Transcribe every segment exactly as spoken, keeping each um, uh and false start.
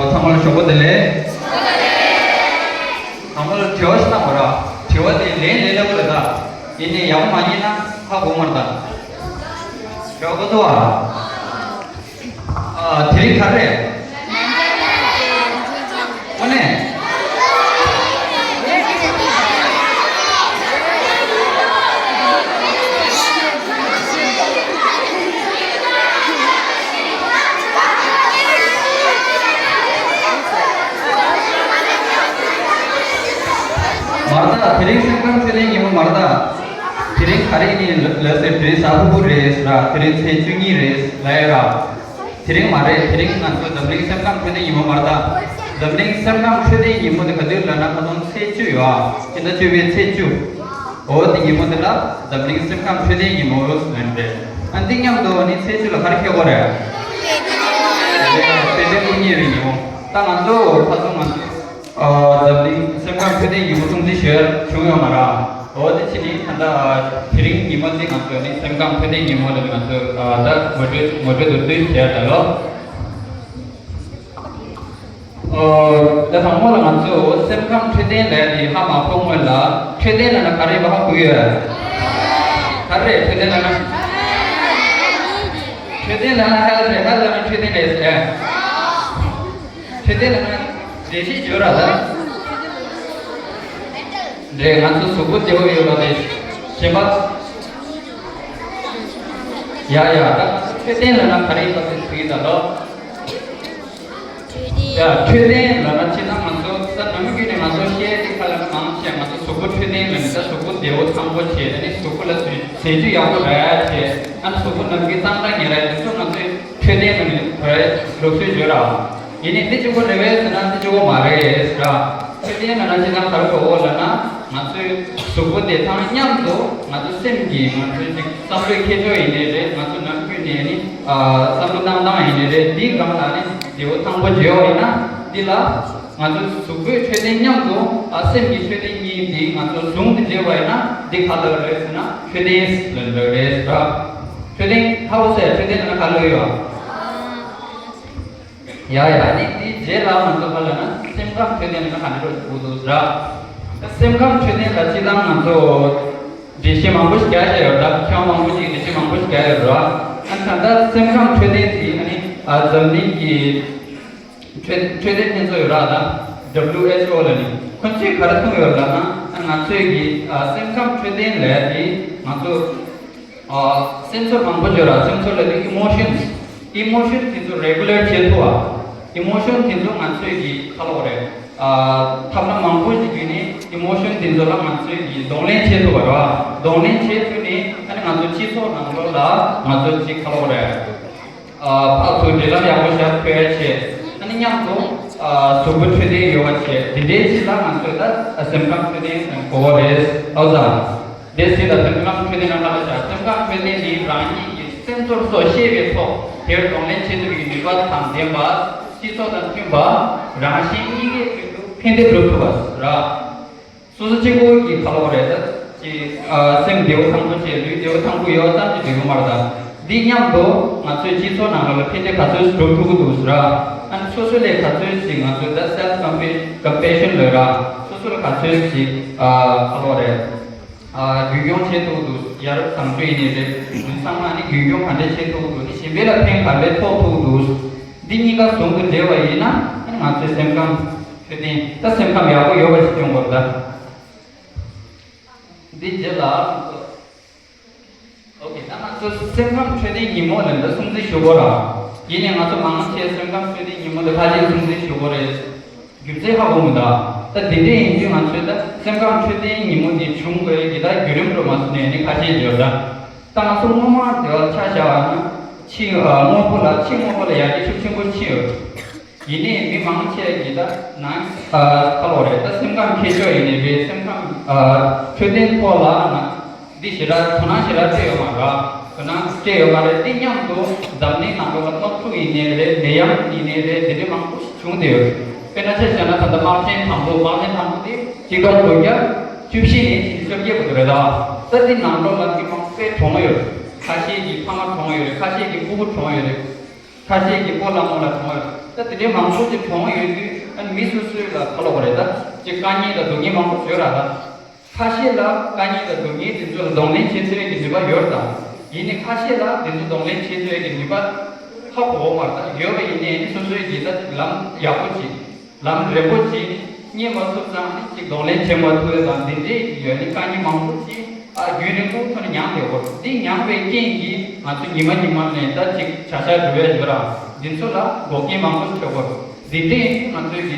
ཚང་མ་ལ་ཞོགས་པ་བདེ་ལེགས། ཚང་མ་ལ་དྲི་བ་ཞིག་བཏང་བ་ར། དྲི་བ་དེ་ལན་ལས་སླ་པོ་རེད་ད། ཡིན་ནའི་ཡག་པོ་མ་རྙེད་ན་ཧ་གོ་མ་རེད་ད། དྲི་བ་གོ་ཚོ་བ། ཨ། དེ་རིང་ག་རེ་རེད། དངོས་གནས། མ་རེད་ད། དེ་རིང་སེམས་ཁམས་འཕྲོད་བསྟེན་ཉིན་མོ་མ་རེད་ད། དེ་རིང་ག་རེ་ཡིན་ལབ་ཟེར་དུས་གཟའ་ཕུར་བུ་རེད་ཟེར་ར། དེ་རིང་ཚེས་བཅུ་གཉིས་རེད་ལབ་ཡ་ར། དེ་རིང་མ་རེད། དེ་རིང་ང་ཚོ་འཛམ་གླིང་སེམས་ཁམས་འཕྲོད་བསྟེན་ཉིན་མོ་མ་རེད་ད། འཛམ་གླིང་སེམས་ཁམས་འཕྲོད་བསྟེན་ཉིན་མོ་དེ་ག་དུས་ལབ་ན་ཁ་སང་ཚེས་བཅུ་ཡོད་ཨ། ཕྱི་ཟླ་བཅུ་པའི་ཚེས་བཅུ། འོ་དེ་ཉིན་མོ་དེ་ལ་འཛམ་གླིང་སེམས་ཁམས་འཕྲོད་བསྟེན་ཉིན་མོ་ལབ་ནས་རེད། ཨ། འདི་མཉམ་དུ་ཨ་ནི་ཚེས་བཅུ་ལ་ག་རེ་འཁེལ་དགོས་རེད། དཔེ་སྟོན་སྐུ་ཉིད་རེད་ཉིན་མོ། ད་ང་ཚོ་ཁ་སང་ང་ཚོ། ཨ། འཛམ་གླིང་སེམས་ཁམས་འཕྲོད་བསྟེན་ཉིན་མོ་སྲུང་བརྩི་ཞུ་ཡ་བྱུང་ཡོད་མ་རེད། འོ་དེ་ཕྱིན་ནི་ད་ལྟ་དེ་རིང་ཉིན་མོ་འདི་ང་ཚོ་ནི་སེམས་ཁམས་འཕྲོད་བསྟེན་ཉིན་མོ་ལ་ང་ཚོ་ད་ངོ་སྤྲོད་ངོ་སྤྲོད་དུ་བསྡུས་བྱས་ད་ལོ། ཨོ། ད་དང་པོ་ལ་ང་ཚོས་སེམས་ཁམས་འཕྲོད་བསྟེན་ལས་དེ་ཧ་མ་གོ་སྔོན་ལ་འཕྲོད་བསྟེན་ལབ་ན་ག་རེ་ཡིན་པ་ཧ་གོ་ཡོད། ག་རེ་རེད་འཕྲོད་བསྟེན་ལབ་ན། འཕྲོད་བསྟེན་ལབ་ན་ཧེལ་རེད། ཧེལ་ལབ་ན་འཕྲོད་བསྟེན་རེད་ཟེར། འཕྲོད་བསྟེན་ལབ་ན་འགྲེལ་བཤད་བརྗོད་ར་ལ། རེད། ང་ཚོ་གཟུགས་པོ་བདེ་བོ་ཡོད་པ་དེ་གཞན་པ། ཡ་ཡ། ད་ང་ཚོ་འཕྲོད་བསྟེན་ལབ་ན་ག་རེ་ཡིན་པ་དེ་དྲིས་ད་ལོ། ཡ། འཕྲོད་བསྟེན་ལབ་ན་ཅི་ན་ང་ཚོ་ད་ནམ་རྒྱུན་ནས་ང་ཚོ་བཤད་དེ་ཁ་ལ་མང་ཆེ་ང་ཚོ་གཟུགས་པོ་འཕྲོད་བསྟེན་ལབ་ནས་ད་གཟུགས་པོ་བདེ་བོ་ཐང་པོ་བྱས། ད་ནི་གཟུགས་པོ་ལ་ཟས་ཟས་བཅུད་ཡག་པོ་རག་ཡ་བྱས། ཨ་ནི་གཟུགས་པོ་ནམ་རྒྱུན་གཙང་སྦྲ་ཉར་ཡ་དེ་ཚོ་ང་ཚོས་འཕྲོད་བསྟེན་ལབ་ནས་ལུགས་སྲོལ་ཡོད་ར། ཡིན་ནའི་འདི་གཅིག་པོ་རེད་པས་ཟེར་ན་འདི་གཅིག་པོ་མ་རེད་ཟེར་ར། འཕྲོད་བསྟེན་ལབ་ན་ཅི་ན་ག་རེ་གོ་ལབ་ན་ང་ཚོའི་གཟུགས་པོ་བདེ་ཐང་མཉམ་དུ་ང་ཚོའི་སེམས་ཀྱི་ང་ཚོའི་ཅིག་བསམ་བློའི་ཁྱད་ཆོས་ཡིན་ནའི་རེད། ང་ཚོ་ནམ་རྒྱུན་ནས་ནི་ཨ་བསམ་བློ་བཏང་སྟངས་ཡིན་ནའི་རེད། འདིའི་སྒང་ལ་ནི་བདེ་བོ་ཐང་པོ་བརྗོད་པ་ཡིན་ན་འདི་ལ་ང་ཚོའི་གཟུགས་པོའི་འཕྲོད་བསྟེན་མཉམ་དུ་ཨ་སེམས་ཀྱི་འཕྲོད་བསྟེན་གཉིས་འདི་ང་ཚོ་ཟུང་དུ་འབྲེལ་བ་ཡིན་ན་འདི་ག་ལབ་རེད་ཟེར་ན་འཕྲོད་བསྟེན་ལབ་རེད་ཟེར། འཕྲོད་བསྟེན་ཧ་གོ་སོང་ཡ། འཕྲོད་བསྟེན་ལབ་ན་ག་ལབ་ཡོད། ཡ་ཡ། ནི་དེའི་རྗེས་ལ་ང་ཚོ་ག་ལབ་ན་སེམས་ཁམས་འཕྲོད་བསྟེན་ལབ་ན་ག་འདྲ་འགྲོ་དགོས་འདུག་ཟེར། སེམས་ཁམས་འཕྲོད་བསྟེན་ལ་སྤྱིར་བཏང་ང་ཚོ་འགྲེལ་བཤད་མང་པོ་ཞིག་རྒྱག་བཞག་ཡོད་རེད། ད་ཁྱོན་མང་པོ་ཞིག་འགྲེལ་བཤད་མང་པོ་ཞིག་རྒྱག་ཡོད་རེད། ཨ་ནི་ད་ལྟ་སེམས་ཁམས་འཕྲོད་བསྟེན་དེ་ཨ་ནི་ཨ་འཛམ་གླིང་གི་འཕྲོད་འཕྲོད་བསྟེན་ལྷན་ཚོགས་ཡོད་རེད། ད་W H O ལབ་ནི་ཁོ་ཚོས་ག་རེ་གསུངས་ཡོད་ལབ་ན་ཨ་ང་ཚོས་ཀྱི་ཨ་སེམས་ཁམས་འཕྲོད་བསྟེན་ལས་དེ་ང་ཚོ། ཨ། སེམས་ཚོར་མང་པོ་བརྗོད་ར། སེམས་ཚོར་ལབ་དུས་emotions། Emotions དེ་ཚོ་regulate བྱེད་ཐུབ་པ། Emotion དེ་ཚོ་ང་ཚོས་ཀྱི་ག་ལབ་དགོས་རེད། ཨ། ཐབས་ལམ་མང་པོ་ཞིག་བརྒྱུད་ནས་emotion དེ་ཚོ་ལ་ང་ཚོས་ཀྱི་གདོང་ལེན་བྱེད་ཐུབ་པ་རེད་བ། གདོང་ལེན་བྱེད་ཐུབ་ནས་ཨ་ནི་ང་ཚོ་སྤྱི་ཚོགས་ནང་ལོགས་ལ་ང་ཚོ་ཅིག་ག་ལབ་དགོས་རེད། ཨ། ཕར་ཚུར་འབྲེལ་ལམ་ཡག་པོ་བྱ་ཐུབ་ཡ་བྱས། ཨ་ནི་མཉམ་དུ་ཨ་གཟུགས་པོ་འཕྲོད་བསྟེན་ཡོད་པ་བྱས། དེ་འདྲའི་ཅིག་ལ་ང་ཚོས་ད་སེམས་ཁམས་འཕྲོད་བསྟེན་གོ་བ་རེད། ཨོ་ཙང་། དེ་སྲིད་ལ་སེམས་ཁམས་འཕྲོད་བསྟེན་ལ་ཁ་ལ་བཞག་སེམས་ཁམས་འཕྲོད་བསྟེན་ནི་རང་ཉིད་ཀྱི་སེམས་ཚོར་སོགས་ཤེས་པའི་ཐོག་དེར་གདོང་ལེན་བྱེད་ཐུབ་པའི་ནུས་པ་དང་ལྡན་པ། སྤྱི་ཚོགས་དང་མཐུན་པ། རང་གཞན་གཉིས་ཀའི་དོན་དུ་ཕན་བདེ་སྒྲུབ་ཐུབ་པ་ར། སོ་སོ་གཅིག་པོ་གི་ཁ་ལོ་རེད་ད། ཅི། ཨ། སེམས་བདེ་བོ་ཐང་པོ་བྱས་ལུས་བདེ་བོ་ཐང་པོ་ཡོད་ཙམ་གྱིས་འགྲིག་གི་མ་རེད་ད། འདི་མཉམ་དུ་ང་ཚོའི་སྤྱི་ཚོགས་ནང་ལ་ཕན་བདེ་ག་ཚོད་སྒྲུབ་ཐུབ་ཀྱི་འདུག་ཟེར་ར། ཨ་ནི་སོ་སོ་ལས་ག་ཚོད་ཅིག་ང་ཚོས་ད་self compassion ལབ་ར། སོ་སོ་ལ་ག་ཚོད་ཅིག་ཨ། ཁ་ལོ་རེད། ཨ། རྒྱུན་སྐྱོང་བྱེད་ཐུབ་འདུག་ཡ་རབས་བཟང་སྤྱོད་ཡིན་ནའི་རེད། ཚང་མ་ནི་རྒྱུན་སྐྱོང་ག་འདྲས་བྱེད་ཐུབ་འདུག་ནི་གཞན་པ་ལ་ཕན་ག་འདྲས་ཐོགས་ཐུབ་འདུག་འདི་གཉིས་ཀ་ཟུང་དུ་འབྲེལ་བ་ཡིན་ན་ང་ཚོའི་སེམས་ཁམས་འཕྲོད་བསྟེན་ད་སེམས་ཁམས་ཡག་པོ་ཡོད་པ་ཞིག་སྐྱོང་དགོས་རེད་ད། འདི་རྗེས་ལ་ང་ཚོ། ཨོ་ཁེ། ད་ང་ཚོ་སེམས་ཁམས་འཕྲོད་བསྟེན་ཉིན་མོ་ལ་འདི་སྲུང་བརྩི་ཞུ་དགོས་ར། ཡིན་ནའི་ང་ཚོ་མང་ཆེ་སེམས་ཁམས་འཕྲོད་བསྟེན་ཉིན་མོ་འདི་ཕལ་ཆེར་སྲུང་བརྩི་ཞུ་དགོས་རེད། རྒྱུ་མཚན་ཧ་གོ་མི་འདུག་ད་འདི་འདྲས་ཡིན་དུས་ང་ཚོས་ད་སེམས་ཁམས་འཕྲོད་བསྟེན་ཉིན་མོ་འདི་བྱུང་དགོས་ཀྱི་ད་བརྒྱུད་རིམ་རུ་མ་སོང་ནས་ནི་ཁ་ཤས་ཡོད་ད། ད་ང་ཚོ་སྔོན་མ་དེ་བ་ཆ་བཞག་པ་ན་ཕྱི་ཨ། དངོས་པོ་ལ་ཕྱི་དངོས་པོ་ལ་ཡར་རྒྱས་ཤུགས་ཆེན་པོ་ཕྱིན་ཡོད། ཡིན་ནའི་མི་མང་ཆེ་གིས་ད་ནང་ཨ། ཁ་ལོ་རེད། ད་སེམས་ཁམས་ཁྱད་ཆོས་ཡིན་ནའི་རེད། སེམས་ཁམས་ཨ། འཕྲོད་བསྟེན་ཐོག་ལ་ང་འདི་ཞེ་དྲག་དོ་སྣང་ཞེ་དྲག་སྤྲད་ཡོད་མ་རེད། དོ་སྣང་སྤྲད་ཡོད་མ་རེད། འདི་མཉམ་དུ་འཛམ་གླིང་ནང་ལོགས་ལ་དམག་འཁྲུག་ཡིན་ནའི་རེད། ནད་ཡམས་ཡིན་ནའི་རེད། དེ་འདྲ་མང་པོ་ཞིག་བྱུང་བསྡད་ཡོད། དཔེར་ན་ཆ་བཞག་ན་ད་ལྟ་དམག་ཆེན་དང་པོ། དམག་ཆེན་དང་པོ་དེ་གཅིག་དགུ་བརྒྱ་བཅུ་བཞི་ནས་ཕྱིན་ཆད་བཅོ་བརྒྱད་བར་དུ་རེད་ད། ད་འདི་ནང་ལོགས་ལ་མི་མང་པོ་གྲོངས་ཡོད། ཁ་ཤས་ཀྱི་ཕ་མ་གྲོངས་ཡོད་རེད། ཁ་ཤས་ཀྱི་ཕྲུ་གུ་གྲོངས་ཡོད་རེད། ཁ་ཤས་ཀྱི་སྤོ་ལགས་རྨོ་ལགས་གྲོངས་ཡོད། ད་དེ་འདྲའི་མང་པོ་ཅིག་གྲོངས་ཡོད་དུས་ཨ་ནི་མི་སོ་སོའི་ལ་ཁ་ལོ་བ་རེད། ད་ཅིག་དཀའ་ངལ་དང་སྡུག་བསྔལ་མང་པོ་ཡོད་ར། ད་ཁ་ཤས་ལ་དཀའ་ངལ་དང་སྡུག་བསྔལ་དེ་ཚོ་ལ་གདོང་ལེན་བྱེད་ཐུབ་ཡས་ཀྱི་ནུས་པ་ཡོད་དང་། ཡིན་ནའི་ཁ་ཤས་ལ་དེ་ཚོ་གདོང་ལེན་བྱེད་ཐུབ་ཡས་ཀྱི་ནུས་པ་ཧ་གོ་གི་མ་རེད། ད་ཡོད་པ་ཡིན་ནའི་ཨ་ནི་སོ་སོའི་གི་ད་ཅིག་ལམ་ཡག་པོ་ཅིག་ལམ་རན་པོ་ཅིག་རྙེད་མ་ཐུབ་ཙང་ནི་ཅིག་གདོང་ལེན་བྱེད་མ་ཐུབ་ཡ་དང་དེ་འདྲའི་ཡོད་ནི་དཀའ་ངལ་མང་པོ་ཅིག་ཨ་རྒྱུན་རིང་པོ་ཐོག་ནས་མྱངས་བསྡད་ཡོད། འདི་མྱངས་པའི་རྐྱེན་གྱིས་ང་ཚོ་ཉི་མ་ཉི་མ་ནས་ད་ཅིག་བྱ་གཞག་སྒྲུབ་ཡ་ཡོད་ར། འདི་ཚོ་ལ་འགོག་རྐྱེན་མང་པོ་འཕྲད་ཡོད། འདི་འདྲ་ཡིན་དུས་ང་ཚོའི་གི་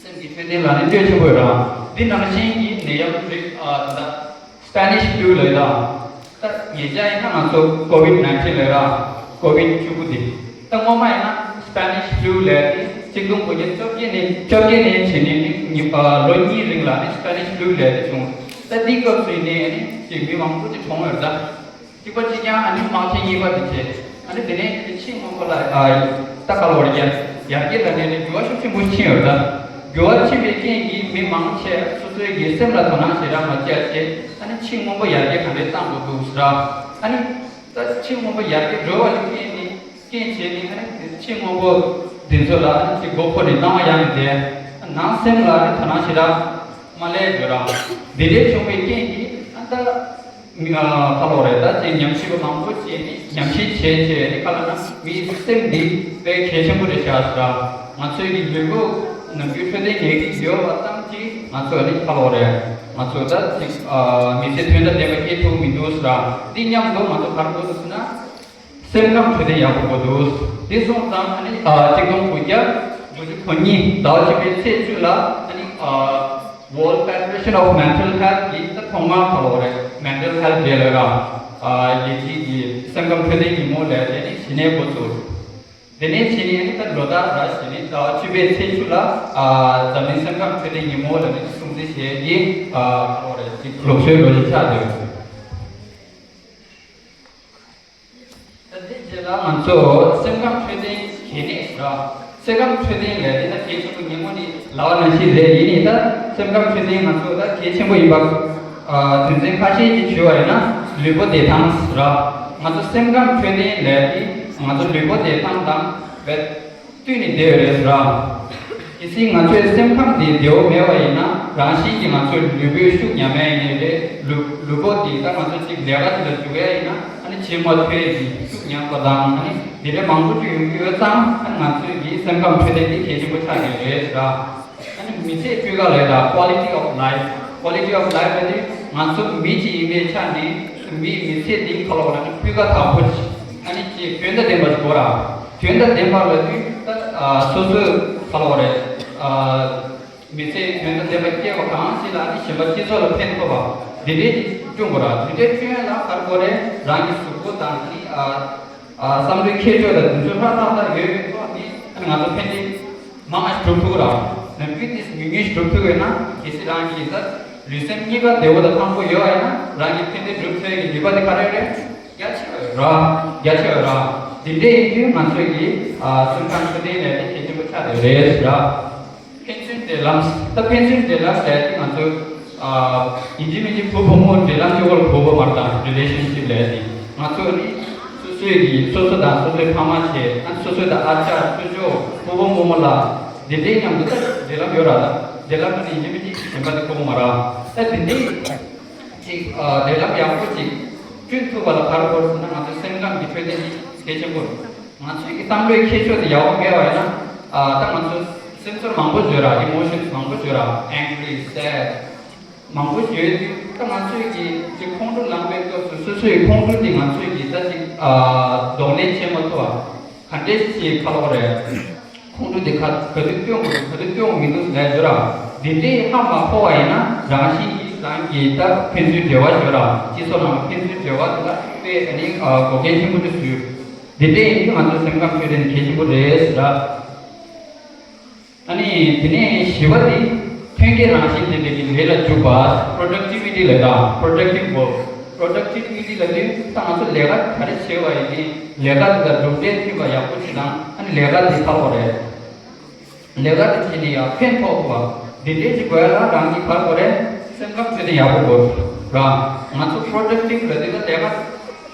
སེམས་ཀྱི་འཕྲོད་བསྟེན་ལ་ནི་སྤྲོད་ཆེན་པོ་ཡོད་ར། འདི་ནང་བཞིན་གྱི་ནད་ཡམས་རིགས་ཨ་ད་Spanish flu ལབ་ཡོད་ད། ད་ཉེ་ཆར་ཡིན་ན་ང་ཚོ་COVID nineteen ལབ་ར། COVID བཅུ་དགུ་དེ། ད་སྔོན་མ་ཡིན་ན་Spanish flu ལབ་དེ་གཅིག་སྟོང་དགུ་བརྒྱ་བཅོ་བརྒྱད་ནས་བཅོ་བརྒྱད་ནས་བྱས་ནས་ནི་ཉི་ཨ་ལོ་གཉིས་རིང་ལ་ནི་Spanish flu ལབ་དེ་བྱུང་། ད་འདི་སྐབས་སུ་ཡིན་ནའི་ནི་ཅིག་མི་མང་པོ་ཅིག་གྲོངས་ཡོད་ད། གཅིག་པ་གཅིག་རྐྱང་ཨ་ནི་དམག་ཆེན་གཉིས་པ་དེ་བྱས། ཨ་ནི་དེ་ནས་ཕྱི་སྔོན་པོ་ལ་ཨ་ད་ག་ལ་བར་རྒྱ་ཡར་རྒྱས་ལ་ནས་ནི་འགྱུར་བ་ཤུགས་ཆེན་པོ་ཕྱིན་ཡོད་ད། འགྱུར་བ་ཕྱིན་པའི་རྐྱེན་གྱིས་མི་མང་ཆེ་སོ་སོའི་གི་སེམས་ལ་དོ་སྣང་ཞེ་དྲག་མ་བྱས་བྱས། ཨ་ནི་ཕྱི་སྔོན་པོ་ཡར་རྒྱས་ག་འདྲས་བཏང་དགོས་འདུག་ཟེར། ཨ་ནི་ད་ཕྱི་སྔོན་པོ་ཡར་རྒྱས་འགྲོ་བ་ལ་བརྟེན་ནས་རྐྱེན་བྱས་ནས་ཨ་ནི་ཕྱི་སྔོན་པོ་འདི་ཚོ་ལ་ཨ་ནི་ཅིག་མགོ་འཁོར་ནས་སྣང་བ་ཡང་ནས་བསྡད། ནང་སེམས་ལ་ཨ་ནི་དོ་སྣང་ཞེ་དྲག་མ་སླེབས་ཡོད་ར། འདི་འདྲས་བྱུང་བའི་རྐྱེན་གྱིས་ཨ་ད། མི་ཨ་ཁ་ལོ་རེད། ད་ཅིག་ཉམས་ཞིབ་པ་མང་པོ་བྱས་ནས་ཉམས་ཞིབ་བྱས་བྱས་ནས་ཁ་ལ་ན་མིའི་སེམས་འདི་དཔེ་གལ་ཆེན་པོ་རེད་ཤག་ཟེར། ང་ཚོའི་གི་ལུས་པོ་ནམ་རྒྱུན་འཕྲོད་བསྟེན་ལས་ཀྱི་ཡོད་པ་ཙམ་གྱིས་ང་ཚོ་ནི་ཁ་ལོ་རེད། ང་ཚོ་ད་ཅིག་ཨ་མི་ཚེ་དོན་དང་ལྡན་པ་སྐྱེལ་ཐུབ་མི་འདུག་ཟེར། འདི་མཉམ་དུ་ང་ཚོ་ག་རེ་དགོས་འདུག་ཟེར་ན། སེམས་ཁམས་འཕྲོད་བསྟེན་ཡག་པོ་དགོས་འདུག་འདི་སོང་ཙང་ཨ་ནི་ཨ་གཅིག་སྟོང་དགུ་བརྒྱ་དགུ་བཅུ་གོ་གཉིས་ཟླ་བ་བཅུ་པའི་ཚེས་བཅུ་ལ་ཨ་ནི་ཨ་World Federation of Mental Health གི་ད་ཐོག་མར་ག་ལོ་རེད། Mental Health Day ལབ་ར། ཨ་རྒྱལ་སྤྱིའི་གི་སེམས་ཁམས་འཕྲོད་བསྟེན་ཉིན་མོ་ལབ་དེ་ནི་ཕྱི་ནས་འགོ་ཚུགས། དེ་ནས་ཕྱི་ནས་ཨ་ནི་ད་ལོ་ལྟར་ར་ཕྱི་ནས་ཟླ་བ་བཅུ་པའི་ཚེས་བཅུ་ལ་ཨ་འཛམ་གླིང་སེམས་ཁམས་འཕྲོད་བསྟེན་ཉིན་མོ་ལབ་ནི་སྲུང་བརྩི་བྱེད་ཀྱི་ཨ་ག་ལོ་རེད། ཅིག་ལུགས་སྲོལ་ལོ་གཅིག་ཆགས་བསྡད་ཡོད། ད་དེ་རྗེས་ལ་ང་ཚོ་སེམས་ཁམས་འཕྲོད་བསྟེན་གལ་གནད་ར། སེམས་ཁམས་འཕྲོད་བསྟེན་ལས་དེ་ན་གལ་ཆེན་པོ་ཉིན་མོ་ནི་ལབ་པ་ནང་བཞིན་རེད། ཡིན་ནའི་ད་སེམས་ཁམས་འཕྲོད་བསྟེན་ང་ཚོ་ད་གལ་ཆེན་པོ་ཡིན་པ། ཨ་དོན་ཚན་ཁ་ཤས་ཀྱིས་ཞུས་པ་ཡིན་ན་ལུས་པོ་བདེ་ཐང་ར། ང་ཚོ་སེམས་ཁམས་འཕྲོད་བསྟེན་ལས་དེ་ང་ཚོ་ལུས་པོ་བདེ་ཐང་དང་བེད། བསྟུན་ནས་བསྡད་ཡོད་རེད་ཟེར། གལ་སྲིད་ང་ཚོའི་སེམས་ཁམས་དེ་བདེ་བོ་མེད་པ་ཡིན་ན་རང་བཞིན་གྱིས་ང་ཚོའི་ལུས་པོའི་ཤུགས་ཉམས་ཡ་ཡིན་ནའི་རེད། ལུས་ལུས་པོ་དེ་ད་ང་ཚོ་གཅིག་ལས་ཀ་དེ་ལ་འཇུག་ཡ་ཡིན་ན་ཨ་ནི་བྱེད་མ་ཐུབ་ཡ་གི་ཤུགས་ཉམས་པ་དང་ཨ་ནི་དེ་འདྲ་མང་པོ་ཅིག་ཡོང་གི་ཡོད་ཙང་ཨ་ནི་ང་ཚོའི་གི་སེམས་ཁམས་འཕྲོད་བསྟེན་དེ་གལ་ཆེན་པོ་ཆགས་ཀྱི་རེད་ཟེར། ཨ་ནི་མི་ཚེ་སྤུས་ཀ་ལས་ད་quality of life། Quality of life ལབ་དུས་ང་ཚོ་མི་གཅིག་ཡིན་པའི་ཆ་ནས་མིའི་མི་ཚེ་འདི་ག་ལ་བ་ལ་ནི་སྤུས་ཀ་དག་པོ་ཅིག་ཨ་ནི་ཅིག་དོན་དང་ལྡན་པ་ཞིག་དགོས་ར། དོན་དང་ལྡན་པ་ལབ་དུས་ད་ཨ་སོ་སོའི་ག་ལ་བ་རེད། ཨ་མི་ཚེ་དོན་དང་ལྡན་པ་སྐྱེལ་བ་གང་ཞིག་ལ་ཨ་ནི་གཞན་པ་སྤྱི་ཚོགས་ལ་ཕན་ཐོགས་པ་འདི་འདྲའི་ཅིག་བསྐྲུན་དགོས་ར། འདི་འདྲའི་བསྐྲུན་ཡ་ལ་ག་རེ་དགོས་རེད། རང་གི་གཟུགས་པོ་དང་ཨ་ནི་ཨ། ཨ་བསམ་བློའི་ཁྱད་ཆོས་དང་དུས་ཚོད་ལྷག་ཐག་ལྟ་ཡོད་པའི་ཐོག་ནས་ང་ཚོ་ཕན་བདེ་མང་ང་སྒྲུབ་ཐུབ་ར། ནམ་རྒྱུན་དེ་ཉུང་ཉུང་སྒྲུབ་ཐུབ་ཡོད་ན་གལ་སྲིད་རང་གི་ད་ལུས་སེམས་གཉིས་ཀ་བདེ་བོ་དང་ཐང་པོ་ཡོད་པ་ཡིན་ན་རང་གི་ཕན་བདེ་སྒྲུབ་ཐུབ་ཡ་གི་ནུས་པ་དེ་ག་རེ་རེད། རྒྱ་ཆེ་བ་ཡོད་ར། རྒྱ་ཆེ་བ་ཡོད་ར། དེ་འདྲ་ཡིན་དུས་ང་ཚོས་ཀྱི་ཨ་སེམས་ཁམས་འཕྲོད་བསྟེན་ལས་དེ་གལ་ཆེན་པོ་ཆགས་བསྡད་ཡོད་རེད་ཟེར་ར། ཕན་ཚུན་འབྲེལ་ལམ། ད་ཕན་ཚུན་འབྲེལ་ལམ་ལས་དེ་ང་ཚོ་ཨ་ཡིན་གཅིག་མིན་གཅིག་བུ་བུ་མོ་འབྲེལ་ལམ་གཅིག་པོ་ལ་གོ་དགོས་མ་རེད། ད་རི་ལེ་ཤན་ཤིབ་ལས་དེ་ང་ཚོ་ནི་སོ་སོའི་གི་སོ་སོ་དང་སོ་སོའི་ཕ་མ་བྱས། ཨ་སོ་སོའི་དང་ཨ་ཅག་ཅོ་ཅོ་བུ་བུ་མོ་མོ་ལ་དེ་འདྲའི་མཉམ་དུ་ད་འབྲེལ་ལམ་ཡོད་ར། ད་འབྲེལ་ལམ་ནི་ཡིན་གཅིག་མིན་གཅིག་གཞན་པ་དེ་གོ་དགོས་མ་རེད། ད་དེ་འདྲའི་ཅིག་ཨ་འབྲེལ་ལམ་ཡག་པོ་ཅིག་བསྐྲུན་ཐུབ་པ་ལ་ག་རེ་དགོས་ཟེར་ན་ང་ཚོའི་སེམས་ཁམས་ཀྱི་འཕྲོད་བསྟེན་དེ་གལ་ཆེན་པོ་རེད། ང་ཚོའི་གི་བསམ་བློའི་ཁྱད་ཆོས་དེ་ཡག་པོ་མེད་པ་ཡིན་ན་ཨ་ད་ང་ཚོ་སེམས་ཚོར་མང་པོ་བརྗོད་ར། ཨི་མོ་ཤན་མང་པོ་བརྗོད་ར། ཨེང་གྷི་རི། སེཌ། མང་པོ་བརྗོད་དུས་ད་ང་ཚོས་ཀྱི་ཅིག་ཁོང་ཁྲོ་ལངས་པའི་སྐབས་སུ་སོ་སོའི་ཁོང་ཁྲོ་དེ་ང་ཚོས་ཀྱི་ད་ཅིག་ཨ་གདོང་ལེན་བྱེད་མ་ཐུབ་པ། ག་འདྲས་ཞིག་ཁ་ལོག་རེད། ཁོང་ཁྲོ་དེ་ག་ག་དུས་སྐྱོན་དགོས་ག་དུས་སྐྱོན་མི་འདུག་ལབ་བརྗོད་ར། དེ་འདྲས་ཧ་མ་གོ་བ་ཡིན་ན་རང་བཞིན་གྱིས་རང་གི་ད་ཕན་ཚུན་འབྲེལ་བ་བརྗོད་ར། སྤྱི་ཚོགས་ནང་ལ་ཕན་ཚུན་འབྲེལ་བ་དེ་ལ་དཔེ་ཨ་ནི་ཨ་འགོག་རྐྱེན་ཆེན་པོ་དེ་བཟོས། དེ་འདྲས་ཡིན་དུས་ང་ཚོའི་སེམས་ཁམས་འཕྲོད་བསྟེན་གལ་ཆེན་པོ་རེད་ཟེར་ར། ཨ་ནི་དེ་ནས་བཞི་པ་དེ་ཐོན་སྐྱེད་རང་བཞིན་ལྡན་པའི་ལས་ལ་འཇུག་པ། Productivity ལབ་དང་Productive Work། Productivity ལབ་དུས་ད་ང་ཚོ་ལས་ཀ་ག་རེ་བྱེད་པ་ཡིན་ནའི་ལས་ཀ་དེ་ལ་གྲུབ་འབྲས་ཐོན་པ་ཡག་པོ་ཞིག་དང་ཨ་ནི་ལས་ཀ་དེ་ཚར་བ་རེད། ལས་ཀ་དེ་བྱས་ནས་ཡང་ཕན་ཐོགས་པ་འདི་འདྲས་ཅིག་དགོས་ལ་རང་གི་ག་རེ་དགོས་རེད། སེམས་ཁམས་འཕྲོད་བསྟེན་ཡག་པོ་དགོས་ར། ང་ཚོ་Productive ལབ་དུས་ད་ལས་ཀ་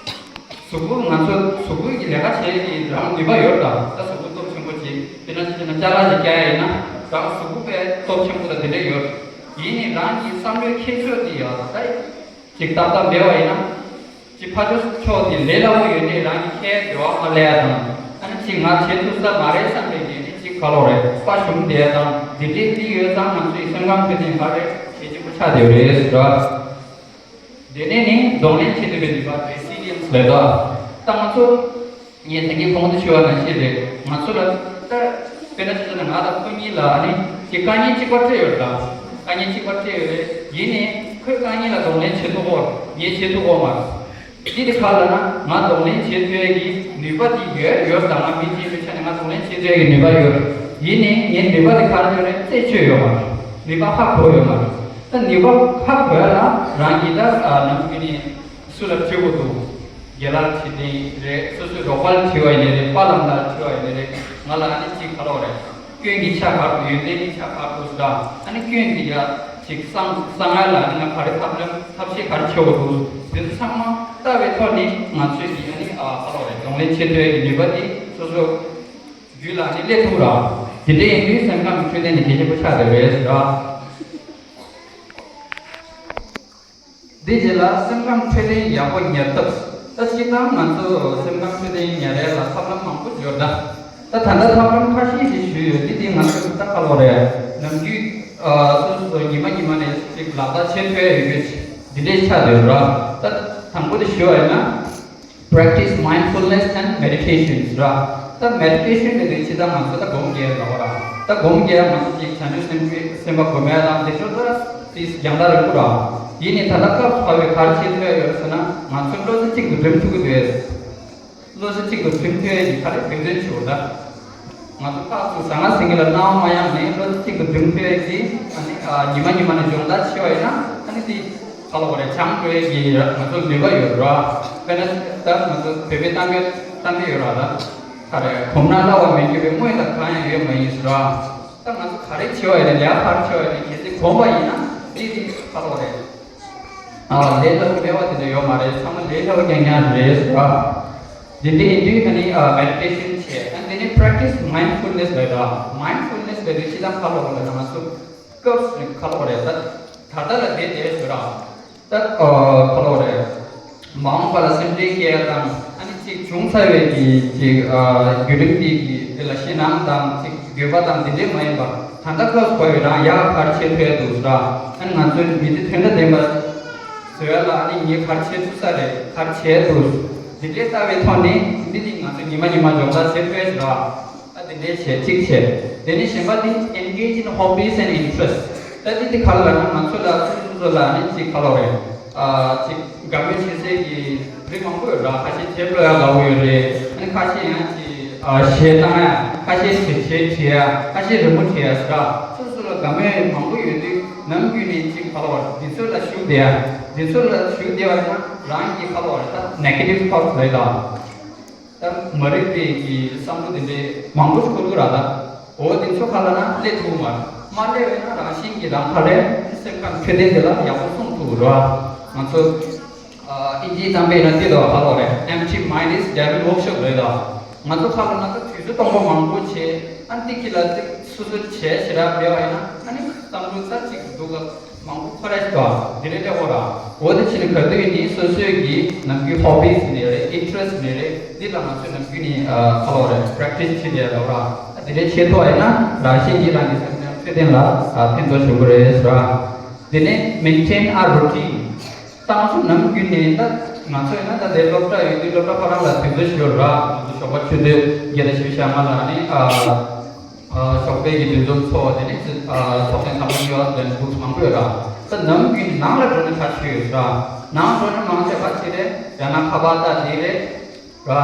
གཟུགས་པོ་ང་ཚོ་གཟུགས་པོའི་གི་ལས་ཀ་བྱེད་ཀྱི་རང་ནུས་པ་ཡོད་ད། ད་གཟུགས་པོ་སྟོབས་ཆེན་པོ་བྱེད། དཔེར་ན་ཅི་ཟེར་ན་ཅ་ལག་ཅིག་བཀལ་ཡ་ཡིན་ན་རང་གཟུགས་པོ་དཔེ་སྟོབས་ཆེན་པོ་དང་དེ་འདྲ་ཡོད། ཡིན་ནའི་རང་གི་བསམ་བློའི་ཁྱད་ཆོས་དེ་ཡང་ད་ཅིག་ཏག་ཏག་མེད་པ་ཡིན་ན། ཅིག་ཕར་ཕྱོགས་དེ་ལས་སླ་པོ་ཡོད་ནའི་རང་གི་ཁའི་འབྲེལ་བ་མ་སླེབས་ཡ་དང་། ཨ་ནི་ཅིག་ང་བྱེད་ཐུབ་ས་མ་རེད་བསམ་པའི་གི་ནི་ཅིག་ག་ལོ་རེད་དཔའ་ཞུམ་བསྡད་ཡ་དང་དེ་འདྲའི་དེ་ཡོད་ཙང་ང་ཚོའི་སེམས་ཁམས་འཕྲོད་བསྟེན་ག་རེ་གལ་ཆེན་པོ་ཆགས་བསྡད་ཡོད་རེད་ཟེར་བ། དེ་ནས་ནི་གདོང་ལེན་བྱེད་ཐུབ་པའི་ནུས་པ་resilience ལབ་དོ། ད་ང་ཚོ་ངས་ད་གིན་གོང་དུ་ཞུས་པ་ནང་བཞིན་རེད། ང་ཚོ་ལ་ད་དཔེར་ན་ཆ་བཞག་ན་ང་དང་ཁོ་གཉིས་ལ་ནི་ཅིག་དཀའ་ངལ་གཅིག་པ་འཕྲད་ཡོད་རེད། དཀའ་ངལ་གཅིག་པ་འཕྲད་ཡོད་རེད། ཡིན་ནའི་ཁོས་དཀའ་ངལ་ལ་གདོང་ལེན་བྱེད་ཐུབ་ཀྱི་ཡོད། ངས་བྱེད་ཐུབ་ཀྱི་ཡོད་མ་རེད། འདི་དེ་ག་ལ་ན་ང་གདོང་ལེན་བྱེད་ཐུབ་ཡས་ཀྱི་ནུས་པ་དེ་ཡོད་ཡོད་དང་ང་མི་གཅིག་པའི་ཆ་ནས་ང་གདོང་ལེན་བྱེད་ཐུབ་ཡས་ཀྱི་ནུས་པ་ཡོད། ཡིན་ནའི་ངའི་ནུས་པ་དེ་ག་རེ་ཡོད་རེད་རྩད་ཆོད་ཡོད་མ་རེད། ནུས་པ་ཧ་གོ་ཡོད་མ་རེད། ད་ནུས་པ་ཧ་གོ་ཡ་ལ་རང་གིས་ད་ནམ་རྒྱུན་ནས་སུ་ལ་དྲི་དགོས་འདུག་རྒན་ལགས་དྲི་དེ་རེད། སོ་སོའི་རོགས་པ་ལ་དྲི་བ་ཡིན་ནའི་རེད། པཱ་ལགས་ལ་དྲི་བ་ཡིན་ནའི་རེད། ང་ལ་ཨ་ནི་གཅིག་ག་ལོ་རེད། སྐྱོན་གྱི་ཆ་ག་རེ་འདུག་ཡོན་ཏན་གྱི་ཆ་ག་རེ་འདུག་ཟེར། ཨ་ནི་སྐྱོན་གྱི་ཡ་ཅིག་གསང་གསང་ཡ་ལ་ཨ་ནི་ང་ག་རེ་ཐབས་ལམ་ཐབས་ཤེས་ག་རེ་བྱེད་དགོས་འདུག་འདི་ཚོ་ཚང་མ་ལྟ་བའི་ཐོག་ནས་ང་ཚོས་ཀྱི་ཨ་ནི་ཨ་ག་ལོ་རེད། གདོང་ལེན་བྱེད་ཐུབ་ཡ་གི་ནུས་པ་དེ་སོ་སོ་རྒྱུད་ལ་ཨ་ནི་སླེབས་ཐུབ་ར། དེ་འདྲ་ཡིན་དུས་སེམས་ཁམས་འཕྲོད་བསྟེན་དེ་གལ་ཆེན་པོ་ཆགས་བསྡད་རེད་ཟེར་ར། འདི་རྗེས་ལ་སེམས་ཁམས་འཕྲོད་བསྟེན་ཡག་པོ་ཉར་ཐབས། ད་སྤྱིར་བཏང་ང་ཚོ་སེམས་ཁམས་འཕྲོད་བསྟེན་ཉར་ཡས་ལ་ཐབས་ལམ་མང་པོ་ཡོད་ད། ད་ད་ལྟ་ཐབས་ལམ་ཁ་ཤས་ཤིག་ཞུས་ཡོད། འདི་དེ་ང་ཚོ་ད་ག་ལོ་རེད། ནམ་རྒྱུན་ཨ་སོ་སོ་སོ་ཉི་མ་ཉི་མ་ནས་ཅིག་ལག་བསྟར་བྱེད་ཐུབ་ཡ་ཡོད་རྒྱུ་འདི་འདྲས་ཆགས་བསྡད་ཡོད་ར། ད་དང་པོ་དེ་ཞུ་བ་ཡིན་ན། Practice mindfulness and meditation ར། ད་མེ་ཌི་ཊེ་ཤན་ལབ་དུས་ཕྱི་ད་ང་ཚོ་ད་སྒོམ་རྒྱག་ལབ་ར། ད་སྒོམ་རྒྱག་ང་ཚོ་ཅིག་བྱང་ཆུབ་སེམས་དཔའི་སེམས་པ་སྒོམ་ཡ་དང་དེ་ཚོ་ད་དེ་རྒྱང་ཐག་རིང་པོ་ར། ཡིན་ནའི་ད་ལྟ་སྐབས་བབ་པའི་ག་རེ་བྱེད་ཐུབ་ཡ་ཡོད་ཟེར་ན་ང་ཚོ་བློ་རྩེ་གཅིག་ཏུ་སྒྲིམ་ཐུབ་ཀྱི་འདུག་བློ་རྩེ་གཅིག་ཏུ་སྒྲིམ་ཐུབ་ཡ་གི་ག་རེ་དགོས་དོན་ཆེ་བོ་ད། ང་ཚོ་ཕར་ཚུར་ཟང་ངེ་ཟིང་ངེ་ལ་སྣང་བ་མ་ཡོང་ནས་བློ་རྩེ་གཅིག་ཏུ་སྒྲིམ་ཐུབ་ཡ་གི་ཨ་ནི་ཨ་ཉི་མ་ཉི་མ་ནས་སྦྱོང་བརྡར་བྱས་པ་ཡིན་ན་ཨ་ནི་དེ་ག་ལབ་དགོས་རེད། སྦྱང་དགོས་ཡ་གི་ང་ཚོ་ནུས་པ་ཡོད་ར། དཔེར་ན་ད་ང་ཚོ་བོད་པའི་གཏམ་དཔེ་གཏམ་དཔེ་ཡོད་ར། ད་ག་རེ་གོམས་ན་སླ་བར་མི་འགྱུར་བའི་དངོས་དང་གང་ཡང་ཡོད་མ་ཡིན་ཟེར་ར། ད་ང་ཚོ་ག་རེ་བྱས་པ་ཡིན་ན་ལས་ཀ་ག་རེ་བྱས་པ་ཡིན་ན་གལ་སྲིད་གོམས་པ་ཡིན་ན་དེ་དེ་ག་ལབ་དགོས་རེད། ཨ་ལས་སླ་པོ་མེད་པ་དེ་འདྲ་ཡོད་མ་རེད། ཚང་མ་ལས་སླ་པོ་རྐྱང་རྐྱང་རེད་ཟེར་བ། དེ་འདྲ་ཡིན་དུས་ཨ་ནི་ཨ་མེ་ཌི་ཊེ་ཤན་བྱས། ཨ་དེ་ནས་practice mindfulness ལབ་ར། མའིན་ཌི་ཕུལ་ནེ་སི་ལབ་དུས་ཕྱི་ལ་ཁ་ལོ་ལ་ང་ཚོ་སྐབས་སུ་ཁ་ལོ་རེད། ད་ད་ལྟ་ལ་བསྡད་བསྡད་ཟེར་ར། ད་ཨ་ཁ་ལོ་རེད། མ་འོངས་པ་ལ་སེམས་ཁྲལ་སྐྱེ་ཡ་དང་ཨ་ནི་ཅིག་བྱུང་ཚར་བའི་གི་ཅིག་ཨ་བརྒྱུད་རིམ་དེ་གི་དེ་ལ་ཞེད་སྣང་དང་ཅིག་འགྱོད་པ་དང་དེ་འདྲས་མ་ཡིན་པར་ད་ལྟ་སྐབས་བབ་པའི་རང་ཡག་ག་རེ་བྱེད་ཐུབ་ཡ་འདུག་ཟེར་ར། ཨ་ནི་ང་ཚོའི་མི་ཚེ་དོན་དང་ལྡན་པ་བཟོ་ཡ་ལ་ཨ་ནི་ངས་ག་རེ་བྱེད་ཐུབ་ས་རེད། ག་རེ་བྱས་འདུག་དེ་འདྲས་ལྟ་བའི་ཐོག་ནས་འདི་ནི་ང་ཚོ་ཉི་མ་ཉི་མ་སྦྱོང་བརྡར་བྱེད་ཐུབ་ཡ་ཟེར་ར། ཨ་དེ་འདྲས་བྱས་གཅིག་བྱས། དེ་ནས་གཞན་པ་དེ་engage in hobbies and interests ད་དེ་དེ་ག་ལ་ན་ང་ཚོ་ལ་སོ་སོ་སོ་ལ་ནི་གཅིག་ག་ལོ་རེད། ཨ་གཅིག་དགའ་མོས་བྱེད་སའི་གི་རིགས་མང་པོ་ཡོད་ར། ཁ་ཤས་དེབ་ཀློག་ཡ་དགའ་པོ་ཡོད་རེད། ཨ་ནི་ཁ་ཤས་ཡང་གཅིག་ཨ་གཞས་བཏང་ཡ། ཁ་ཤས་གཞས་གཞས་བྲིས་ཡ། ཁ་ཤས་རི་མོ་བྲིས་ཡ་ཟེར་ར། སོ་སོ་ལ་དགའ་མོས་མང་པོ་ཡོད་དུས་ནམ་རྒྱུན་ནས་གཅིག་ག་ལོ་རེད། འདི་ཚོ་ལ་ཞུགས་བསྡད་ཡ། འདི་ཚོ་ལ་ཞུགས་བསྡད་པ་ཡིན་ན་རང་གི་ག་ལོ་རེད། ད་negative thoughts རེད་ད། ད་མ་རིག་པའི་གི་བསམ་བློ་དེ་འདྲའི་མང་པོ་ཞིག་འཁོར་གི་ར་ད། འོ་དེ་ཚོ་ག་ལ་ན་སླེབས་ཐུབ་མ་རེད། མ་སླེབས་པས་ན་རང་བཞིན་གྱིས་རང་ག་ལས་སེམས་ཁམས་འཕྲོད་བསྟེན་དེ་ལ་ཡག་པོ་སྲུང་ཐུབ་ར། ང་ཚོ་ཨ་ཨིན་ཇིའི་གཏམ་དཔེ་ཡིན་ན་དེ་ལ་ག་ལ་རེད། Empty mind is devil workshop རེད་ད། ང་ཚོ་ག་ལ་ན་ད་དུས་ཚོད་སྟོང་པ་མང་པོ་བྱས་ཨ་ནི་ཏིག་གི་ལ་ཏིག་སོ་སོ་བྱས་ཞེ་དྲག་མེད་པ་ཡིན་ན་ཨ་ནི་བསམ་བློ་ད་ཅིག་འདུག་ག་མང་པོ་འཁོར་ར་ཞིག་དང་དེ་རེད་དེ་འོ་ར། འོ་དེ་ཕྱིན་ག་དུས་ནི་སོ་སོའི་གི་ནམ་རྒྱུན་ཧོ་བིས་ནས་རེད། ཨིན་ཊི་རེ་སི་ནས་རེད། འདི་ལ་ང་ཚོས་ནམ་རྒྱུན་ནི་ཨ་ཁ་ལོ་རེད། པེ་རེག་ཊི་སི་བྱེད་བསྡད་ཡོད་ར། དེ་འདྲའི་བྱེད་ཐུབ་པ་ཡིན་ན་རང་བཞིན་གྱིས་རང་གི་སེམས་ཅན་འཕྲོད་བསྟེན་ལ་ཨ་ཕན་ཐོགས་ཆེན་པོ་རེད་ཟེར་ར། དེ་ནས་མེན་ཊེན་ཨ་རུ་ཊིན། ད་ང་ཚོ་ནམ་རྒྱུན་ནས་ད་ང་ཚོ་ཡིན་ན་ད་ལྟའི་སློབ་གྲྭ་ཡོད་དུས་སློབ་གྲྭ་ཁོ་རང་ལ་དུས་ཚོད་ཞིག་ཡོད་ར། ང་ཚོ་ཞོགས་པ་ཆུ་ཚོད་བརྒྱད་དང་བཞི་བཅུ་ཞེ་ལྔ་ལ་ནི་ཨ། ཨ་ཞོགས་པའི་གི་འདུ་འཛོམས་ཚོགས། དེ་ནས་ཨ་ཚོགས་ཐེངས་དང་པོ་གཉིས་པ་དེ་འདུག་མང་པོ་ཡོད་ར། ད་ནམ་རྒྱུན་ནང་ལ་འགྲོ་ནས་ཁ་ཆུ་ཡོད་ར། ནང་འགྲོ་ནས་མང་ཆེ་བ་ཅི་རེད། ཡང་ན་ཁ་པར་ལྟ་འདི་རེད་ར།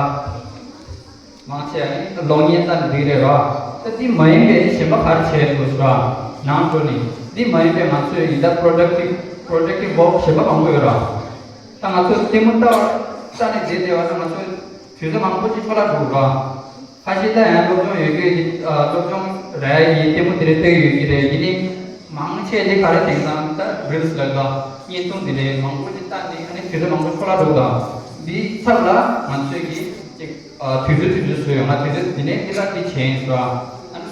མང་ཆེ་བ་ནི་གློག་བརྙན་ལྟ་འདི་རེད་ར། ད་འདི་མ་ཡིན་པའི་གཞན་པ་ག་རེ་བྱས་འདུག་ར། ནང་འགྲོ་ནས་འདི་མ་ཡིན་པའི་ང་ཚོའི་ཡིན་ད་པོ་རོ་ཌག་ཊིབ་པོ་རོ་ཌག་ཊིབ་ཝོག་གཞན་པ་མང་པོ་ཡོད་ར། ད་ང་ཚོ་ལྟད་མོ་ལྟ་བ་ལྟ་ནས་བསྡད་བསྡད་པ་ན་ང་ཚོ་དུས་ཚོད་མང་པོ་ཅིག་འཕྲོ་བརླག་འགྲོ་གི་ར། ཁ་ཤས་ད་ཡང་སློབ་སྦྱོང་ཡོད་རྒྱུ་ཡིན། ཨ་སློབ་སྦྱོང་རག་ཡ་ཡིན། ལྟད་མོ་དེ་འདྲ་ལྟ་གི་ཡོད་ཀྱི་རེད། ཡིན་ནའི་མང་ཆེ་དེ་ག་རེ་དེང་སང་ད་རིལ་སི་ལབ་ཀྱི་བརྙན་ཐུང་དེ་འདྲའི་མང་པོ་ཅིག་ལྟ་ནས་ཨ་ནི་དུས་ཚོད་མང་པོ་འཕྲོ་བརླག་འགྲོ་གི་དང་། འདིའི་ཚབ་ལ་ང་ཚོས་ཀྱི་ཅིག་ ཨ། དུས་ཚོད་དུས་ཚོད་བཟོས་ཡོང་ན་དུས་ཚོད་འདི་ནས་འདི་ལ་འདི་བྱས་ཡིན་ཟེར་བ། ཨ་ནི་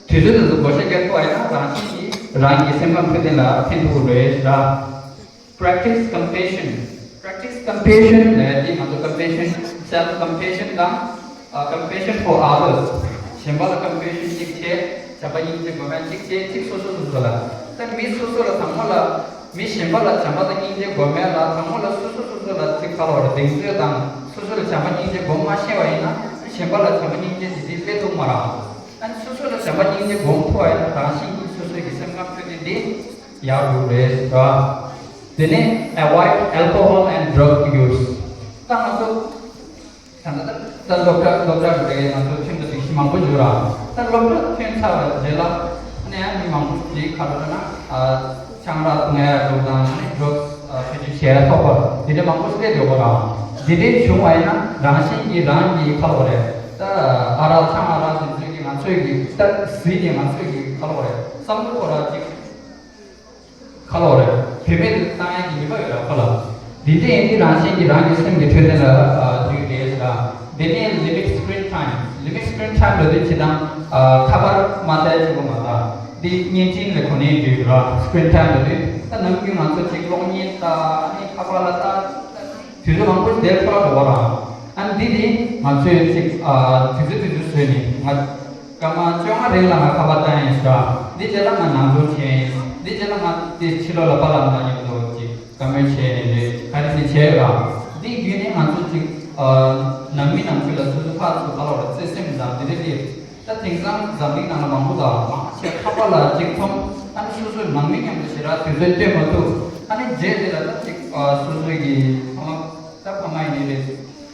དུས་ཚོད་དེ་ཚོ་བགོ་བཤའ་རྒྱག་ཐུབ་པ་ཡིན་ན་རང་བཞིན་གྱིས་རང་གི་སེམས་ཁམས་འཕྲོད་བསྟེན་ལ་ཕན་ཐོགས་རེད་ཟེར། Practice compassion. Practice compassion ལབ་ཡ་དེ་ང་ཚོ་compassion, self compassion དང་། ཨ། compassion for others. གཞན་པ་ལ་compassion གཅིག་བྱས། བྱམས་པ་སྙིང་རྗེ་སྒོམ་ཡ་གཅིག་བྱས། གཅིག་སོ་སོ་སོ་སོ་ལ། ད་མི་སོ་སོ་ལ་དང་པོ་ལ། མི་གཞན་པ་ལ་བྱམས་པ་དང་སྙིང་རྗེ་སྒོམ་ཡ་ལ་དང་པོ་ལ་སོ་སོ་སོ་སོ་ལ་ཅིག་ག་རེ་ལབ་དགོས་རེད། གདེང་ཚོད་དང་། སོ་སོ་ལ་བྱམས་པ་སྙིང་རྗེ་སྒོམ་མ་ཤེས་པ་ཡིན་ན། གཞན་པ་ལ་བྱམས་པ་སྙིང་རྗེ་དེ་དེ་སླེབས་ཐུབ་མ་རེད། ཨ་ནི་སོ་སོ་ལ་བྱམས་པ་སྙིང་རྗེ་སྒོམ་ཐུབ་པ་ཡིན་ན་རང་བཞིན་གྱིས་སོ་སོའི་གི་སེམས་ཁམས་འཕྲོད་བསྟེན་དེ་ཡག་འགྲོ་གི་རེད་ཟེར་བ། དེ་ནས་avoid alcohol and drug use. ད་ང་ཚོ་ད་ལྟ་ད་སློབ་གྲྭ་སློབ་གྲྭ་རེད། ང་ཚོ་ཐོན་པ་དེ་གཞི་མང་པོ་ཡོད་ར། ད་སློབ་གྲྭ་ཐོན་ཚར་བའི་རྗེས་ལ་ནས་ཡང་མི་མང་པོ་ཞིག་ག་རེ་ལབ་ན། ཨ། ཆང་རག་འཐུང་ཡ་འགྲོ་དང་། ཨ་ནི་ཌྲག་སི་ཨ་ཐེ་ཇུས་བྱེད་ཡ་ཐོག་པར་དེ་འདྲ་མང་པོ་སླེབས་ཡོད་པ་ར། དེ་འདྲའི་བྱུང་བ་ཡིན་ན་རང་བཞིན་གྱིས་རང་གི་ཁ་ལོ་རེད། ད་ཨ་རག་ཆང་ཨ་རག་དེ་ཚོའི་གི་ང་ཚོའི་གི་ད་ཟིན་ནས་ང་ཚོའི་གི་ཁ་ལོ་རེད། བསམ་བློ་ཁོ་ར་ཅིག་ཁ་ལོ་རེད། བེད་མེད་དུ་བཏང་ཡ་གི་ནུས་པ་ཡོད་ར་ཁོ་ལ། དེ་འདྲ་ཡིན་དུས་རང་བཞིན་གྱིས་རང་གི་སེམས་ཀྱི་འཕྲོད་བསྟེན་ལ་ཨ་དུས་རེད་ཟེར་ར། དེ་ནས་limit screen time. Limit screen time ལབ་དུས་ཇི་ལྟར་ཨ་ཁ་པར་མ་བལྟས་ཅིག་པོ་མ་བལྟ། འདི་བརྙན་འཕྲིན་ལ་གོ་གནས་འདུས་ར། screen time ལབ་དུས་ད་ནམ་རྒྱུན་ང་ཚོ་ཅིག་གློག་བརྙན་ལྟ། ཨ་ནི་ཁ་པར་ལ་ལྟ། དུས་ཚོད་མང་པོ་ཞིག་དེར་འཕྲོ་བརླག་འགྲོ་བ་ར། ཨ་ནི་འདི་ནི་ང་ཚོས་ཅིག་ཨ་དུས་ཚོད་དུས་ཚོད་བཟོས་ནས། ང་སྐར་མ་བཅོ་ལྔ་རིང་ལ་ང་ཁ་པར་བལྟ་ཡིན་ཟེར་ར། འདི་རྗེས་ལ་ང་ནང་སྦྱོང་བྱས་ཡིན། འདི་རྗེས་ལ་ང་དེ་ཕྱི་ལོགས་ལ་པཱ་ལགས་དང་མཉམ་དུ་ཅིག་བཀའ་མོལ་བྱས་ནས་རེད། ག་རེ་ཞིག་བྱས་ར། འདི་བརྒྱུད་ནས་ང་ཚོ་ཅིག་ཨ་ནང་མི་ནང་ཁུལ་ལ་སོ་སོ་ཕར་ཚུར་ཁ་ལོ་ར་བརྩེ་སེམས་དང་འདི་འདྲ་དེ། ད་དེང་སང་འཛམ་གླིང་ནང་ལ་མང་པོ་དང་མང་ཆེ་ཁ་པར་ལ་གཅིག་མཐོང་། ཨ་ནི་སོ་སོའི་ནང་མི་མཉམ་དུ་ཞེ་དྲག་དུས་ཚོད་སྟོན་མ་ཐུབ། ཨ་ནི་རྗེས་དེ་ལ་ད་ཅིག་ཨ་སོ་སོའི་གི་ཕ་མ་ད་ཕ་མ་ཡིན་ནི་རེད།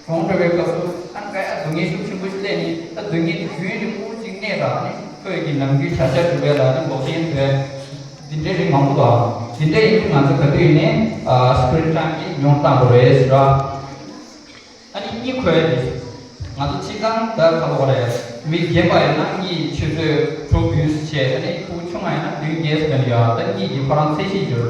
གྲོངས་འགྲོ་བའི་སྐབས་སུ་ཨ་ནི་དཀའ་ཡ་སྡུག་བསྔལ་ཤུགས་ཆེན་པོ་ཞིག་སླེབས་ནི། ད་སྡུག་བསྔལ་དེ་རྒྱུན་རིང་པོ་ཅིག་གནས་དང་། ཨ་ནི་ཁོས་ཀྱི་ནམ་རྒྱུན་བྱ་བཞག་སྒྲུབ་པའི་ལ་ཨ་ནི་འགོག་རྐྱེན་བཟོས། འདི་འདྲའི་རིགས་མང་པོ་དང་། འདི་འདྲ་ཡིན་དུས་ང་ཚོ་ག་དུས་ཡིན་ནའི་ཨ་screen time གི་ཉུང་བཏང་དགོས་རེད་ཟེར་ར། ཨ་ནི་གཉིད་ཁུག་ཡ་དེ། ང་ཚོ་སྤྱིར་བཏང་ད་ག་ལབ་དགོས་རེད། མི་རྒན་པ་ཡིན་ན་གཉིད་ཆུ་ཚོད་དྲུག་བདུན་བྱས། ཨ་ནི་ཕྲུ་གུ་ཆུང་བ་ཡིན་ན་བདུན་བརྒྱད་ཟེར་ཡ། ད་གཉིད་ཀྱི་ཁོ་རང་ཚད་གཞི་ཡོད།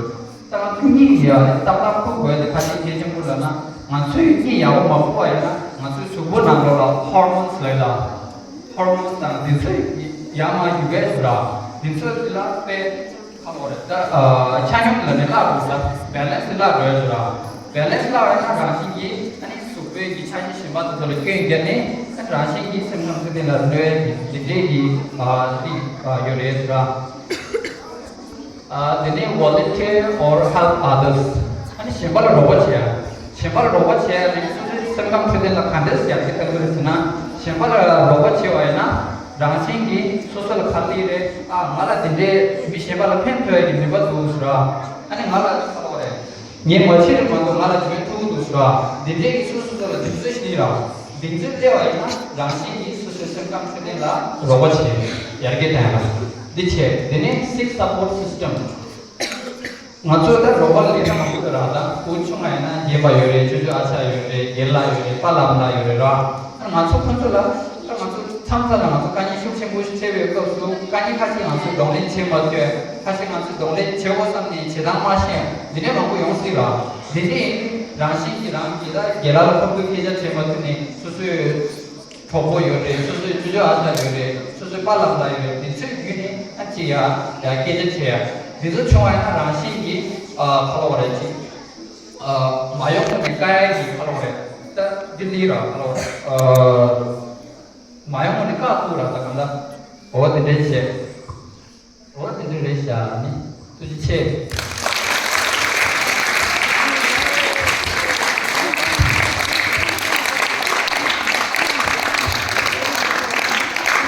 ད་ང་ཚོ་གཉིད་ཀྱི་ཡ་ཏག་ཏག་ཁུག་དགོས་དེ་ག་རེ་གལ་ཆེན་པོ་ལབ་ན། ང་ཚོས་གཉིད་ཡག་པོ་མ་ཁུག་པ་ཡིན་ན་ང་ཚོའི་གཟུགས་པོ་ནང་ལོགས་ལ་ཧོར་མོན་ལབ་ཡ། ཧོར་མོན་དང་འདི་ཚོ་ཡར་མར་རྒྱུག་གི་ཡོད་ར། འདི་ཚོ་ལ་དཔེ་ག་ལབ་དགོས་རེད། ད་ཨ་ཆ་སྙོམས་ལབ་ནས་བརླག་འགྲོ་ས། བེ་ལེན་སི་བརླག་འགྲོ་ཡ་ཟེར་ར། བེ་ལེན་སི་བརླག་ཡོད་ན་རང་བཞིན་གྱིས་ཨ་ནི་གཟུགས་པོའི་གི་ཆ་ཤས་གཞན་པ་དེ་ཚོ་ལ་སྐྱོན་བརྒྱབ་ནས། ཨ་རང་བཞིན་གྱིས་སེམས་ཁམས་འཕྲོད་བསྟེན་ལ་གནོད་ཡ་གི་འདི་འདྲའི་གི་ཨ་རིགས་ཨ་ཡོད་རེད་ཟེར་ར། ཨ་དེ་ནས་volunteer or help others. ཨ་ནི་གཞན་པ་ལ་རོགས་པ་བྱེད་ཡ། གཞན་པ་ལ་རོགས་པ་བྱེད་ཡ་ནི་སོ་སོའི་སེམས་ཁམས་འཕྲོད་བསྟེན་ལ་ག་འདྲས་ཡར་རྒྱས་གཏང་གི་རེད་ཟེར་ན། གཞན་པ་ལ་རོགས་པ་བྱེད་པ་ཡིན་ན་རང་བཞིན་གྱིས་སོ་སོ་ལ་ག་རེ་རེད། ཨ་ང་ལ་དེ་འདྲའི་མི་གཞན་པ་ལ་ཕན་ཐོགས་ཡ་གི་ནུས་པ་འདུག་ཟེར་ར། ཨ་ནི་ང་ལ་ག་ལབ་དགོས་རེད། ངས་མ་བྱས་རེད་མ་གཏོགས་ང་ལ་འཇོན་ཐུབ་ཀྱི་འདུག་ཟེར་བ། འདི་འདྲའི་གི་སོ་སོ་སོ་ལ་གདེང་ཚོད་ཞིག་སླེབས་ར། གདེང་ཚོད་སླེབས་པ་ཡིན་ན་རང་བཞིན་གྱིས་སོ་སོའི་སེམས་ཁམས་འཕྲོད་བསྟེན་ལ་རོགས་པ་བྱེད། ཡར་རྒྱས་གཏོང་ཡ་ལ་འདི་བྱེད། དེ་ནས་seek support system. ང་ཚོས་ད་རོགས་པ་ལེན་ན་མང་པོ་ཡོད་ར། ད་བུ་ཆུང་བ་ཡིན་ན་རྒན་པ་ཡོད་རེད། ཅོ་ཅོ་ཨ་ཅག་ཡོད་རེད། རྒན་ལགས་ཡོད་རེད། པཱ་ལགས་ལགས་ཡོད་རེད་ར། ང་ཚོ་ཁོ་ཚོ་ལ། ད་ང་ཚོ་མཚམས་མཚམས་ལ་ང་ཚོ་དཀའ་ངལ་ཤུགས་ཆེན་པོ་ཞིག་འཕྲད་པའི་སྐབས་སུ་དཀའ་ངལ་ཁ་ཤས་ང་ཚོས་གདོང་ལེན་བྱེད་མ་ཐུབ། ཁ་ཤས་ང་ཚོས་གདོང་ལེན་བྱེད་དགོས་བསམ་ནས་བྱེད་སྟངས་མ་ཤེས། འདི་འདྲ་མང་པོ་ཡོང་སྲིད་ར། འདི་འདྲ་ཡིན་དུས་རང་བཞིན་གྱིས་རང་གི་ད་རྒན་ལགས་ལ་ཁོང་ཚོས་སྐད་ཆ་དྲིས་མ་ཐུབ་ནས་སོ་སོའི་གྲོགས་པོ་ཡོད་རེད། སོ་སོའི་ཅོ་ཅོ་ཨ་ཅག་ཡོད་རེད། སོ་སོའི་པཱ་ལགས་ལགས་ཡོད་རེད། དེ་ཚོའི་བརྒྱུད་ནས་ཨ་ཅེ་ཡ་ཡ་སྐད་ཆ་དྲིས་ཡ། འདི་ཚོ་བྱུང་བ་ཡིན་ན་རང་བཞིན་གྱིས་ཨ་ག་ལབ་དགོས་རེད། ཅིག་ཨ་མ་ཡོང་ནས་དཀའ་ཡ་གི་ག་ལབ་དགོས་རེད། ད་འདི་ལི་ར་ག་ལབ་དགོས་རེད། ཨ་མ་ཡོང་ནས་བཀག་ཐུབ་ར། ད་གང་ལྟར་འོ་དེ་འདྲ་བྱས། འོ་དེ་འདྲ་རེད་ཤག་ནི་ཐུགས་རྗེ་ཆེ།